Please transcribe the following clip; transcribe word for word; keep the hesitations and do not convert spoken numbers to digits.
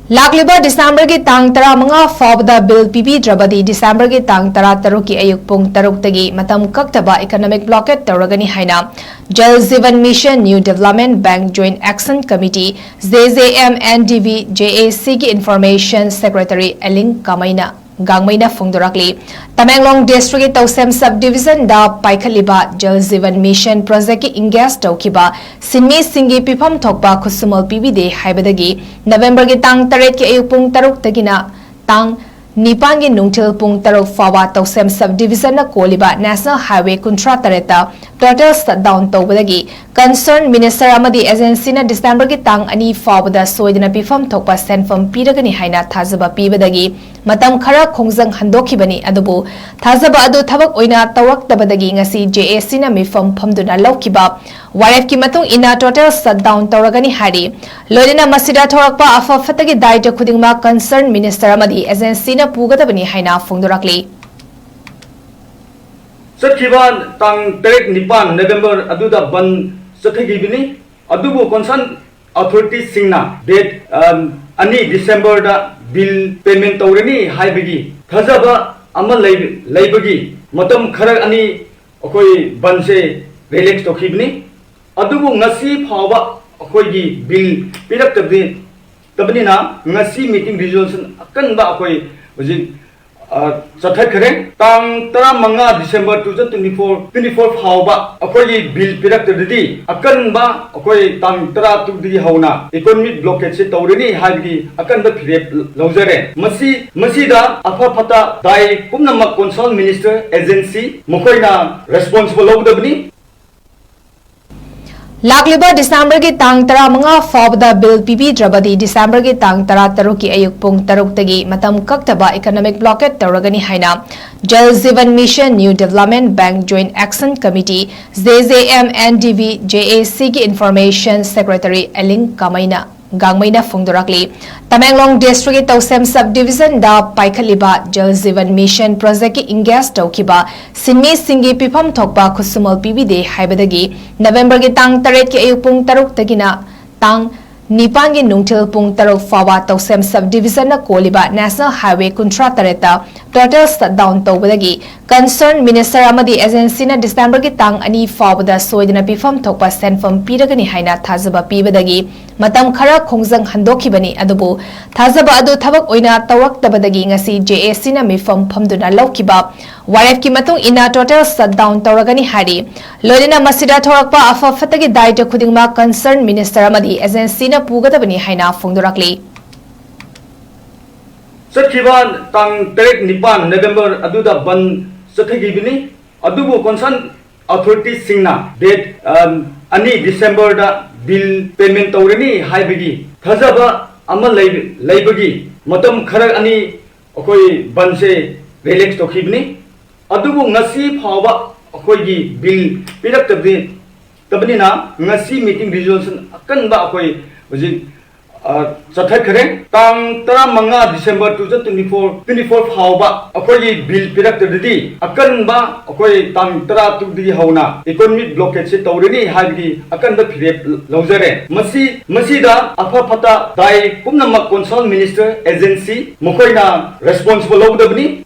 ꯂꯥꯛꯂꯤꯕ ꯗꯤꯁꯦꯝꯕꯔꯒꯤ ꯇꯥꯡ ꯇꯔꯥꯃꯉꯥ ꯐꯥꯎꯕꯗ ꯕꯤꯜ ꯄꯤꯕꯤꯗ꯭ꯔꯕꯗꯤ ꯗꯤꯁꯦꯝꯕꯔꯒꯤ ꯇꯥꯡ ꯇꯔꯥꯇꯔꯨꯛꯀꯤ ꯑꯌꯨꯛ ꯄꯨꯡ ꯇꯔꯨꯛꯇꯒꯤ ꯃꯇꯝ ꯀꯛꯇꯕ ꯏꯀꯅꯣꯃꯤꯛ ꯕ꯭ꯂꯣꯀꯦꯠ ꯇꯧꯔꯒꯅꯤ ꯍꯥꯏꯅ Jal Jeevan mission new development bank joint action committee, J J M N D B, J A ꯁꯤꯒꯤ ꯏꯟꯐꯣꯔꯃꯦꯁꯟ ꯁꯦꯀ꯭ꯔꯦꯇꯔꯤ ꯑꯦꯂꯤꯡ ꯀꯥꯃꯩꯅ ꯒꯥꯡꯃꯩꯅ ꯐꯣꯡꯗꯣꯔꯛꯂꯤ꯫ ꯇꯃꯦꯡꯂꯣꯡ ꯗꯤꯁꯇ꯭ꯔꯤꯛꯀꯤ ꯇꯧꯁꯦꯝ ꯁꯕ ꯗꯤꯕꯤꯖꯟꯗ ꯄꯥꯏꯈꯠꯂꯤꯕ ꯖꯜ ꯖꯤꯕꯟ ꯃꯤꯁꯟ ꯄ꯭ꯔꯣꯖꯦꯛꯀꯤ ꯏꯪꯒꯦꯖ ꯇꯧꯈꯤꯕ ꯁꯤꯟꯃꯤꯁꯤꯡꯒꯤ ꯄꯤꯐꯝ ꯊꯣꯛꯄ ꯈꯨꯠꯁꯨꯃꯜ ꯄꯤꯕꯤꯗꯦ ꯍꯥꯏꯕꯗꯒꯤ ꯅꯕꯦꯝꯕꯔꯒꯤ ꯇꯥꯡ ꯇꯔꯦꯠꯀꯤ ꯑꯌꯨꯛ ꯄꯨꯡ ꯇꯔꯨꯛꯇꯒꯤꯅ ꯇꯥꯡ ꯅꯤꯄꯥꯟꯒꯤ ꯅꯨꯡꯊꯤꯜ ꯄꯨꯡ ꯇꯔꯨꯛ ꯐꯥꯎꯕ ꯇꯧꯁꯦꯝ ꯁꯕ ꯗꯤꯕꯤꯖꯟꯅ ꯀꯣꯜꯂꯤꯕ ꯅꯦꯁꯅꯦꯜ ꯍꯥꯏꯋꯦ ꯀꯨꯟꯊ꯭ꯔꯥ ꯇꯔꯦꯠꯇ ꯇꯣꯇꯦꯜ ꯁꯠꯗꯥꯎꯟ ꯇꯧꯕꯗꯒꯤ ꯀꯟꯁꯔꯟ ꯃꯤꯅꯤꯁꯇꯔ ꯑꯃꯗꯤ ꯑꯦꯖꯦꯟꯁꯤꯅ ꯗꯤꯁꯦꯝꯕꯔꯒꯤ ꯇꯥꯡ ꯑꯅꯤ ꯐꯥꯎꯕꯗ ꯁꯣꯏꯗꯅ ꯄꯤꯐꯝ ꯊꯣꯛꯄ ꯁꯦꯟꯐꯝ ꯄꯤꯔꯒꯅꯤ ꯍꯥꯏꯅ ꯊꯥꯖꯕ ꯄꯤꯕꯗꯒꯤ ꯃꯇꯝ ꯈꯔ ꯈꯣꯡꯖꯪ ꯍꯟꯗꯣꯛꯈꯤꯕꯅꯤ꯫ ꯑꯗꯨꯕꯨ ꯊꯥꯖꯕ ꯑꯗꯨ ꯊꯕꯛ ꯑꯣꯏꯅ ꯇꯧꯔꯛꯇꯕꯗꯒꯤ ꯉꯁꯤ ꯖꯦ ꯑꯦ ꯁꯤꯅ ꯃꯤꯐꯝ ꯐꯝꯗꯨꯅ ꯂꯧꯈꯤꯕ ꯋꯥꯔꯦꯞꯀꯤ ꯃꯇꯨꯡ ꯏꯟꯅ ꯇꯣꯇꯦꯜ ꯁꯠꯗꯥꯎꯟ ꯇꯧꯔꯒꯅꯤ ꯍꯥꯏꯔꯤ꯫ ꯂꯣꯏꯅꯅ ꯃꯁꯤꯗ ꯊꯣꯔꯛꯄ ꯑꯐ ꯐꯠꯇꯒꯤ ꯗꯥꯏꯇ ꯈꯨꯗꯤꯡꯃꯛ ꯀꯟꯁꯔꯟ ꯃꯤꯅꯤꯁꯇꯔ ꯑꯃꯗꯤ ꯑꯦꯖꯦꯟꯁꯤꯅ ꯄꯨꯒꯗꯕꯅꯤ ꯍꯥꯏꯅ ꯐꯣꯡꯗꯣꯔꯛꯂꯤ꯫ ꯆꯠꯈꯤꯕ ꯇꯥꯡ ꯇꯔꯦꯠ ꯅꯤꯄꯥꯟ ꯅꯕꯦꯝꯕꯔ ꯑꯗꯨꯗ ꯕꯟ ꯆꯠꯊꯈꯤꯕꯅꯤ꯫ ꯑꯗꯨꯕꯨ ꯀꯣꯟꯁꯔꯟ ꯑꯣꯊꯣꯔꯤꯇꯤꯁꯤꯡꯅ ꯗꯦꯠ ꯑꯅꯤ ꯗꯤꯁꯦꯝꯕꯔꯗ ꯕꯤꯜ ꯄꯦꯃꯦꯟ ꯇꯧꯔꯅꯤ ꯍꯥꯏꯕꯒꯤ ꯊꯥꯖꯕ ꯑꯃ ꯂꯩꯕꯒꯤ ꯃꯇꯝ ꯈꯔ ꯑꯅꯤ ꯑꯩꯈꯣꯏ ꯕꯟꯁꯦ ꯔꯤꯂꯦꯛꯁ ꯇꯧꯈꯤꯕꯅꯤ꯫ ꯑꯗꯨꯕꯨ ꯉꯁꯤ ꯐꯥꯎꯕ ꯑꯩꯈꯣꯏꯒꯤ ꯕꯤꯜ ꯄꯤꯔꯛꯇꯕꯗꯤ ꯇꯕꯅꯤꯅ ꯉꯁꯤ ꯃꯤꯇꯤꯡ ꯔꯤꯖꯣꯂꯨꯁꯟ ꯑꯀꯟꯕ ꯑꯩꯈꯣꯏ ꯍꯧꯖꯤꯛ ꯆꯠꯊꯈ꯭ꯔꯦ꯫ ꯇꯥꯡ ꯇꯔꯥꯃꯉꯥ December two thousand twenty four twenty four ꯐꯥꯎꯕ ꯑꯩꯈꯣꯏꯒꯤ ꯕꯤꯜ ꯄꯤꯔꯛꯇ꯭ꯔꯗꯤ ꯑꯀꯟꯕ ꯑꯩꯈꯣꯏ ꯇꯥꯡ ꯇꯔꯥ ꯇꯔꯨꯛꯇꯒꯤ ꯍꯧꯅ ꯏꯀꯣꯅꯣꯃꯤꯛ ꯕ꯭ꯂꯣꯀꯦꯠꯁꯦ ꯇꯧꯔꯅꯤ ꯍꯥꯏꯕꯒꯤ ꯑꯀꯟꯕ ꯐꯤꯔꯦꯞ ꯂꯧꯖꯔꯦ꯫ ꯃꯁꯤ ꯃꯁꯤꯗ ꯑꯐ ꯐꯠꯇ ꯗꯥꯏ ꯄꯨꯝꯅꯃꯛ ꯀꯣꯟꯁꯔꯟ ꯃꯤꯅꯤꯁꯇꯔ, ꯑꯦꯖꯦꯟꯁꯤ ꯃꯈꯣꯏꯅ ꯔꯦꯁꯄꯣꯟꯁꯤꯕꯜ ꯂꯧꯒꯗꯕꯅꯤ꯫ ꯂꯥꯛꯂꯤꯕ ꯗꯤꯁꯦꯝꯕꯔꯒꯤ ꯇꯥꯡ ꯇꯔꯥꯃꯉꯥ ꯐꯥꯎꯕꯗ ꯕꯤꯜ ꯄꯤꯕꯤꯗ꯭ꯔꯕꯗꯤ ꯗꯤꯁꯦꯝꯕꯔꯒꯤ ꯇꯥꯡ ꯇꯔꯥꯇꯔꯨꯛꯀꯤ ꯑꯌꯨꯛ ꯄꯨꯡ ꯇꯔꯨꯛꯇꯒꯤ ꯃꯇꯝ ꯀꯛꯇꯕ ꯏꯀꯅꯣꯃꯤꯛ ꯕ꯭ꯂꯣꯀꯦꯠ ꯇꯧꯔꯒꯅꯤ ꯍꯥꯏꯅ Jal Jeevan mission new development bank joint action committee, J J M N D B, J A ꯁꯤꯒꯤ ꯏꯟꯐꯣꯔꯃꯦꯁꯟ ꯁꯦꯀ꯭ꯔꯦꯇꯔꯤ ꯑꯦꯂꯤꯡ ꯀꯥꯃꯩꯅ ꯒꯥꯡꯃꯩꯅ ꯐꯣꯡꯗꯣꯔꯛꯂꯤ꯫ ꯇꯃꯦꯡꯂꯣꯡ ꯗꯤꯁꯇ꯭ꯔꯤꯛꯀꯤ ꯇꯧꯁꯦꯝ ꯁꯕ ꯗꯤꯕꯤꯖꯟꯗ ꯄꯥꯏꯈꯠꯂꯤꯕ ꯖꯜ ꯖꯤꯕꯟ ꯃꯤꯁꯟ ꯄ꯭ꯔꯣꯖꯦꯛꯀꯤ ꯏꯪꯒꯦꯖ ꯇꯧꯈꯤꯕ ꯁꯤꯟꯃꯤꯁꯤꯡꯒꯤ ꯄꯤꯐꯝ ꯊꯣꯛꯄ ꯈꯨꯠꯁꯨꯃꯜ ꯄꯤꯕꯤꯗꯦ ꯍꯥꯏꯕꯗꯒꯤ ꯅꯕꯦꯝꯕꯔꯒꯤ ꯇꯥꯡ ꯇꯔꯦꯠꯀꯤ ꯑꯌꯨꯛ ꯄꯨꯡ ꯇꯔꯨꯛꯇꯒꯤꯅ ꯇꯥꯡ ꯅꯤꯄꯥꯟꯒꯤ ꯅꯨꯡꯊꯤꯜ ꯄꯨꯡ ꯇꯔꯨꯛ ꯐꯥꯎꯕ ꯇꯧꯁꯦꯝ sub division ꯅ ꯀꯣꯜꯂꯤꯕ National Highway ꯀꯨꯟꯊ꯭ꯔꯥ ꯇꯔꯦꯠꯇ total shutdown ꯇꯧꯕꯗꯒꯤ concerned minister ꯑꯃꯗꯤ agency ꯅ December ꯒꯤ ꯇꯥꯡ ꯑꯅꯤ ꯐꯥꯎꯕꯗ ꯁꯣꯏꯗꯅ ꯄꯤꯐꯝ ꯊꯣꯛꯄ ꯁꯦꯟꯐꯝ ꯄꯤꯔꯒꯅꯤ ꯍꯥꯏꯅ ꯊꯥꯖꯕ ꯄꯤꯕꯗꯒꯤ ꯃꯇꯝ ꯈꯔ ꯈꯣꯡꯖꯪ ꯍꯟꯗꯣꯛꯈꯤꯕꯅꯤ꯫ ꯑꯗꯨꯕꯨ ꯊꯥꯖꯕ ꯑꯗꯨ ꯊꯕꯛ ꯑꯣꯏꯅ ꯇꯧꯔꯛꯇꯕꯗꯒꯤ ꯉꯁꯤ J A C ꯅ ꯃꯤꯐꯝ ꯐꯝꯗꯨꯅ ꯂꯧꯈꯤꯕ ꯋꯥꯔꯦꯞꯀꯤ ꯃꯇꯨꯡ ꯏꯟꯅ total shutdown ꯇꯧꯔꯒꯅꯤ ꯍꯥꯏꯔꯤ꯫ ꯂꯣꯏꯅꯅ ꯃꯁꯤꯗ ꯊꯣꯔꯛꯄ ꯑꯐ ꯐꯠꯇꯒꯤ ꯗꯥꯏꯇ ꯈꯨꯗꯤꯡꯃꯛ concerned minister ꯑꯃꯗꯤ agency ꯅ ꯄꯨꯒꯗꯕꯅꯤ ꯍꯥꯏꯅ ꯐꯣꯡꯗꯣꯔꯛꯂꯤ꯫ ꯆꯠꯈꯤꯕ ꯇꯥꯡ ꯇꯔꯦꯠ ꯅꯤꯄꯥꯟ November ꯑꯗꯨꯗ ꯕꯟ ꯆꯠꯊꯈꯤꯕꯅꯤ꯫ ꯑꯗꯨꯕꯨ concerned authority ꯁꯤꯡꯅ date, ꯑ, ꯑꯅꯤ December ꯗ bill payment ꯇꯧꯔꯅꯤ ꯍꯥꯏꯕꯒꯤ ꯊꯥꯖꯕ ꯑꯃ ꯂꯩ-, ꯂꯩꯕꯒꯤ ꯃꯇꯝ ꯈꯔ ꯑꯅꯤ ꯑꯩꯈꯣꯏ ꯕꯟꯁꯦ relax ꯇꯧꯈꯤꯕꯅꯤ꯫ ꯑꯗꯨꯕꯨ ꯉꯁꯤ ꯐꯥꯎꯕ ꯑꯩꯈꯣꯏꯒꯤ bill ꯄꯤꯔꯛꯇꯕꯗꯤ, ꯇꯕꯅꯤꯅ ꯉꯁꯤ meeting resolution ꯑꯀꯟꯕ ꯑꯩꯈꯣꯏ ꯍꯧꯖꯤꯛ, ꯑ, ꯆꯠꯊꯈ꯭ꯔꯦ꯫ ꯇꯥꯡ ꯇꯔꯥꯃꯉꯥ December two thousand twenty four, twenty four ꯐꯥꯎꯕ ꯑꯩꯈꯣꯏꯒꯤ bill ꯄꯤꯔꯛꯇ꯭ꯔꯗꯤ ꯑꯀꯟꯕ ꯑꯩꯈꯣꯏ ꯇꯥꯡ ꯇꯔꯥ ꯇꯔꯨꯛꯇꯒꯤ ꯍꯧꯅ economic blockade ꯁꯦ ꯇꯧꯔꯅꯤ ꯍꯥꯏꯕꯒꯤ ꯑꯀꯟꯕ ꯐꯤꯔꯦꯞ ꯂꯧꯖꯔꯦ꯫ ꯃꯁꯤ, ꯃꯁꯤꯗ ꯑꯐ ꯐꯠꯇ ꯗꯥꯏ ꯄꯨꯝꯅꯃꯛ concerned minister, agency ꯃꯈꯣꯏꯅ responsible ꯂꯧꯒꯗꯕꯅꯤ꯫